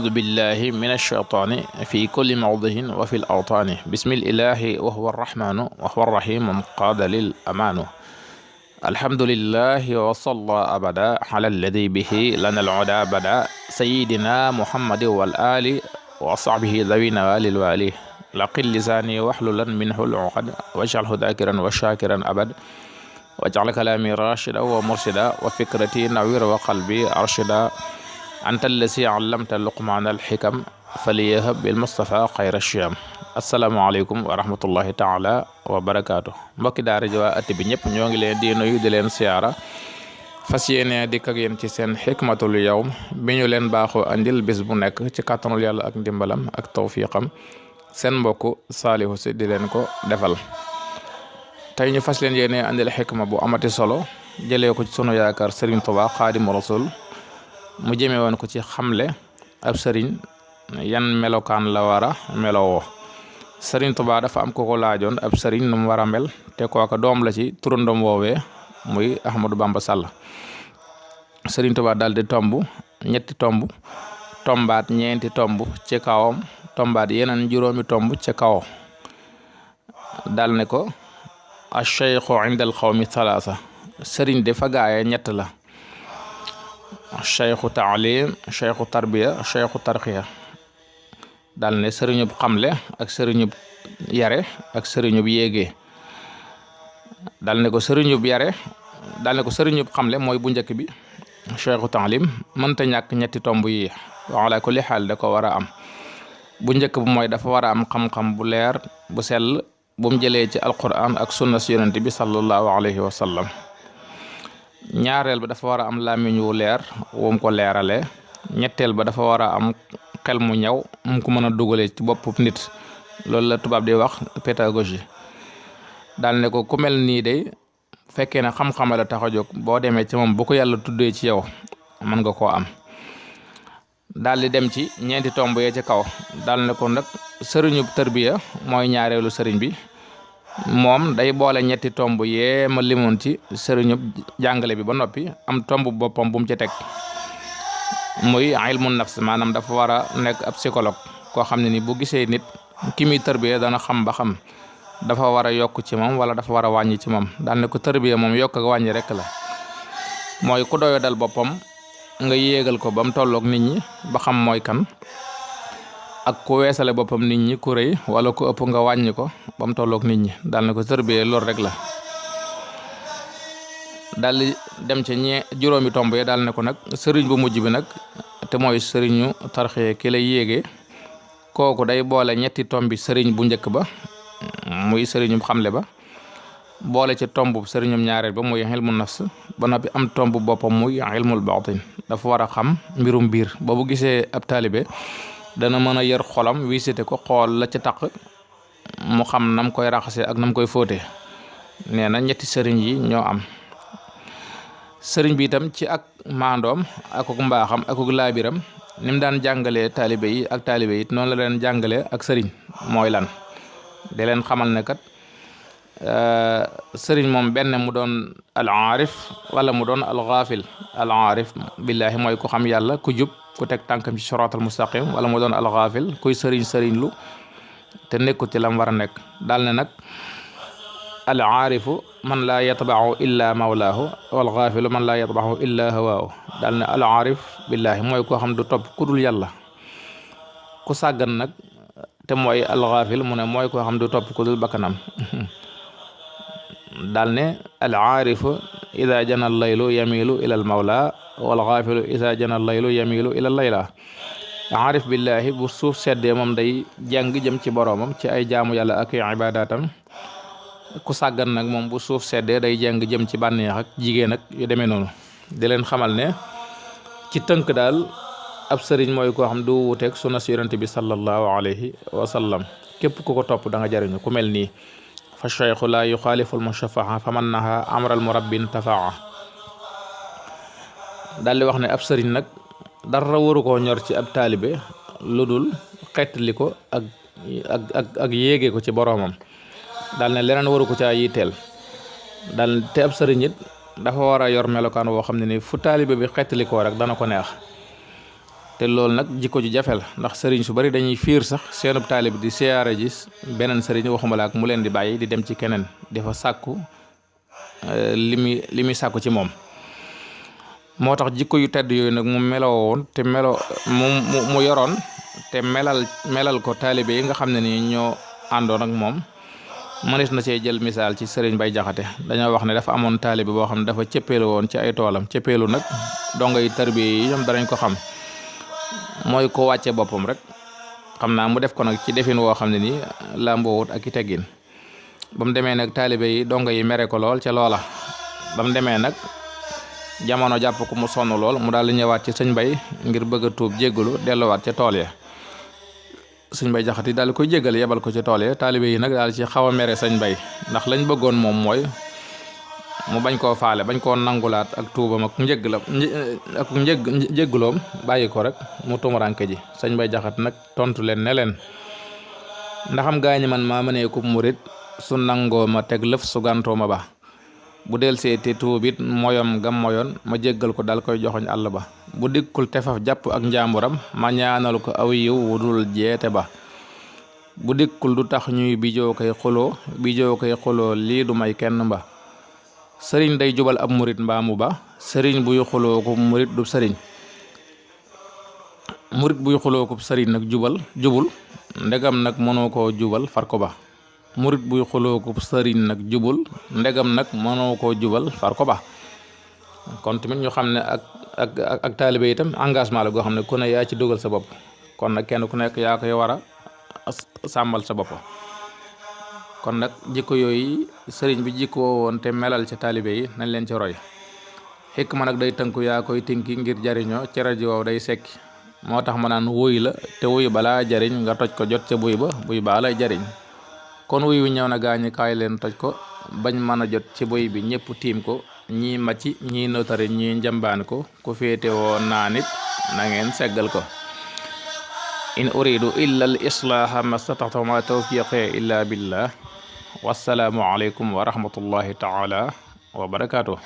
أعوذ بالله من الشيطان في كل موضع وفي الأوطان بسم الإله وهو الرحمن وهو الرحيم قاد للأمان الحمد لله وصلى أبدا على الذي به لنا العدا بدا سيدنا محمد والآل وصحبه ذوي نوال الوالي لقل لساني واحللا منه العقد واجعله ذاكرا وشاكرا أبد واجعل كلامي راشدا ومرشدا وفكرتي نوير وقلبي أرشدا أنت الذي علمت لقمان الحكم فليهب بالمصطفى خير الشيم asalaamaaleykum wa rahmatullahi taala wa barakaatu mbokki daara ji waa ëtt bi ñëpp ñoo ngi leen di nuyu di leen siyaara fas yéene dikk ak yéen ci seen xikmatul yawm bi ñu leen baaxoo andil bis bu nekk ci kàttanul yàlla ak ndimbalam ak tawfiqam seen mbokku Saalihu Si di leen ko defal tey ñu fas leen yéene andil xikma bu amati solo jëlee ko ci sunu yaakaar Sëriñ Tuubaa Xaadimu Rasuul mu jëmee woon ko ci xamle ab sëriñ yan melokaan la war a melowoo Sëriñ Tuubaa dafa am ko ko laajoon ab sëriñ nu mu war a mel te kooka doom la ci turandom woowee muy Ahmadou Bamba Sall Sëriñ Tuubaa daal di tomb ñetti tomb tombaat ñeenti tomb ci kawam tombaat yeneen juróomi tomb ci kaw dal ne ko ash-shaykhu inda al-qawmi thalaatha sëriñ de fa gaaya ñett la shaykhu taalim shaykhu tarbiya shaykhu tarqiya dal ne sëriñub xamle ak sëriñub yare ak sëriñub yéege dal ne ko sëriñub yare dal ne ko sëriñub xamle mooy bu njëkk bi shaykhu taalim mënta ñàkk ñetti tomb yi ala kulli xaal da ko war a am bu njëkk bu mooy dafa war a am xam-xam bu leer bu sell bu mu jëlee ci alquran ak sunna si yonent bi sallallahu alayhi wa sallam ñaareel ba dafa war a am làmmiñ wu leer wum ko leerale ñetteel ba dafa war a am xel mu ñaw mu ko mën a dugalee ci bopp nit loolu la tubaab di wax pédagogie daal ne ko ku mel nii de fekkee ne xam-xama la tax a jóg boo demee ci moom bu ko yàlla tuddee ci yow mën nga koo am daal di dem ci ñeenti tomb yee ci kaw daal ne ko nag sëriñu tërbiya mooy ñaareelu sëriñ bi moom day boole ñetti tomb yee ma limoon ci sëriñu jàngale bi ba noppi am tomb boppam bu mu ci teg muy ilmu nafs maanaam dafa war a nekk ab psychologue koo xam ne ni bu gisee nit ki muy tërbiya dana xam ba xam dafa war a yokk ci moom wala dafa war a wàññi ci moom daal ne ko tërbiya moom yokk ak wàññi rek la mooy ku doyo dal boppam nga yéegal ko ba mu tolloog nit ñi ba xam mooy kan ak ku weesale boppam nit ñi ku rëy wala ku ëpp nga wàññi ko ba mu tolloog nit ñi daal ne ko tërbiya loolu rek la daal di dem ci juróomi tomb yi daal ne ko nag sëriñ bu mujj bi nag te mooy sëriñu tarxiya ki lay yéegee kooku day boole ñetti tombi sëriñ bu njëkk ba muy sëriñu xamle ba boole ci tomb sëriñum ñaareel ba muy ilmu nafs ba noppi am tomb boppam muy ilmul baatin dafa war a xam mbirum biir ba bu gisee ab taalibe dana mën a yër xolam visité ko xool la ca taq mu xam nam koy raxase ak nam koy fóote nee na ñetti sëriñ yi ñoo am sëriñ bi itam ci ak maandoom akuk mbaaxam akuk laabiram ni mu daan jàngalee taalibe yi ak taalibe yi noonu la leen jàngalee ak sëriñ mooy lan di leen xamal ne kat sëriñ moom benn mu doon al aarif wala mu doon al gaafil al aarif billahi mooy ku xam yàlla ku jub ku teg tànkam ci siraatal mustaqim wala mu doon al gaafil kuy sëriñ lu te nekkut ci lam war a nekk daal ne nag al aarifu man laa yatbaxu illa mawlaahu wal gaafilu man laa yatbaxu illa hawaahu daal ne al aarif billahi mooy koo xam du topp ku dul yàlla ku sàggan nag te mooy al gaafil mu ne mooy koo xam du topp ku dul bakkanam daal ne al aarifu ida jana al laylu yamilu ila al mawla wal gaafilu ida jana al laylu yamilu ila al layla aarif billahi bu suuf seddee moom day jàng jëm ci boroomam ci ay jaamu yàlla ak ibadaatam ku sàggan nag moom bu suuf seddee day jàng jëm ci bànneex ak jigéen ak yu demee noonu di leen xamal ne ci tënk daal ab sëriñ mooy koo xam du wuteeg sunna si yonent bi sallallahu alayhi wa sallam képp ku ko topp da nga jariñu ku mel nii fa cheikhu la yuxaalifu al mushafaha fa man naha amral murabbin tafaa daal di wax ne ab sëriñ nag dara waru koo ñor ci ab taalibe lu dul xettali ko ak yéege ko ci boroomam daal ne leneen waru ko caa yitteel daal te ab sëriñ it dafa war a yor melokaan woo xam ne ni fu taalibe bi xettali koo rek dana ko neex te loolu nag jikko ju jafe la ndax sëriñ su bari dañuy fiir sax seenub taalib di siyaare ji beneen sëriñ waxuma la ak mu leen di bàyyi di dem ci keneen di fa sàkku li muy sàkku ci moom. moo tax jikko yu tedd yooyu nag mu meloo woon te mu yoroon te melal ko taalibe yi nga xam ne ni ñoo àndoon ak moom. mënees na see jël misaal ci sëriñ Bay Jaxate dañoo wax ne dafa amoon taalibe boo xam ne dafa cëppeelu woon ci ay toolam. cëppeelu nag dongo yi tarbiya yi ñoom danañ ko xam, mooy ko wàcce boppam rek. xam naa mu def ko nag ci defin woo xam ne nii làmboowut ak i teggin. ba mu demee nag taalibe yi dongo yi mere ko lool ca loola. ba mu demee nag jamono jàpp ko mu sonn lool mu daal di ñëwaat ci sëñ Bay ngir bëgg a tuub jéggalu delluwaat ca tool ya. sëñ Bay Jaxate daal di koy jéggal yebal ko ci tool ya. taalibe yi nag daal ci xaw a mere sëñ Bay ndax lañ bëggoon moom mooy mu bañ koo faale bañ koo nangulaat ak tuubam ak njégguloom bàyyi ko rek mu tumuranke ji. sëñ Bay Jaxate nag tontu leen ne leen ndaxam gaañi man maa mënee ku murit su nangoo ma teg lëf su gàntoo ma ba bu del seeti tuubit moyom gam moyoon ma jéggal ko dal koy joxoñ àll ba bu dikkul tefaf jàpp ak njàmburam ma ñaanal ko aw yiw wudul jeete ba bu dikkul du tax ñuy bijoo koy xuloo lii du may kenn mba sëriñ day jubal ab murit mbaamu ba sëriñ buy xuloo ko murit du sëriñ murit buy xuloo ko sëriñ nag jubul ndegam nag mënoo koo jubal far ko ba murit buy xuloo ko sëriñ nag jubul ndegam nag mënoo koo jubal far ko ba. kon tamit ñu xam ne ak taalibe itam engagement la goo xam ne ku ne yaa ci dugal sa bopp, kon nag kenn ku nekk yaa koy war a sàmmal sa bopp. kon nag jikko yooyu sëriñ bi jikkoo woon te melal ca taalibe yi nañ leen ci roy. xikma nag day tënku yaa koy tinki ngir jariñoo ci rajo wow day sekki moo tax ma naan wuy la te wuy balaa jariñ nga toj ko jot ca buy baa lay jariñ. kon wuy wi ñëw na gaañi kaay leen toj ko bañ mën a jot ci buy bi ñëpp tiim ko ñii macci ñii notari ñii njambaan ko ku féete woo naa nit na ngeen seggal ko. in uridu illa al islaaha mastataxta ma tawfiqi illa billah wassalaamu aleykum wa rahmatullahi taala wa barakaatuh.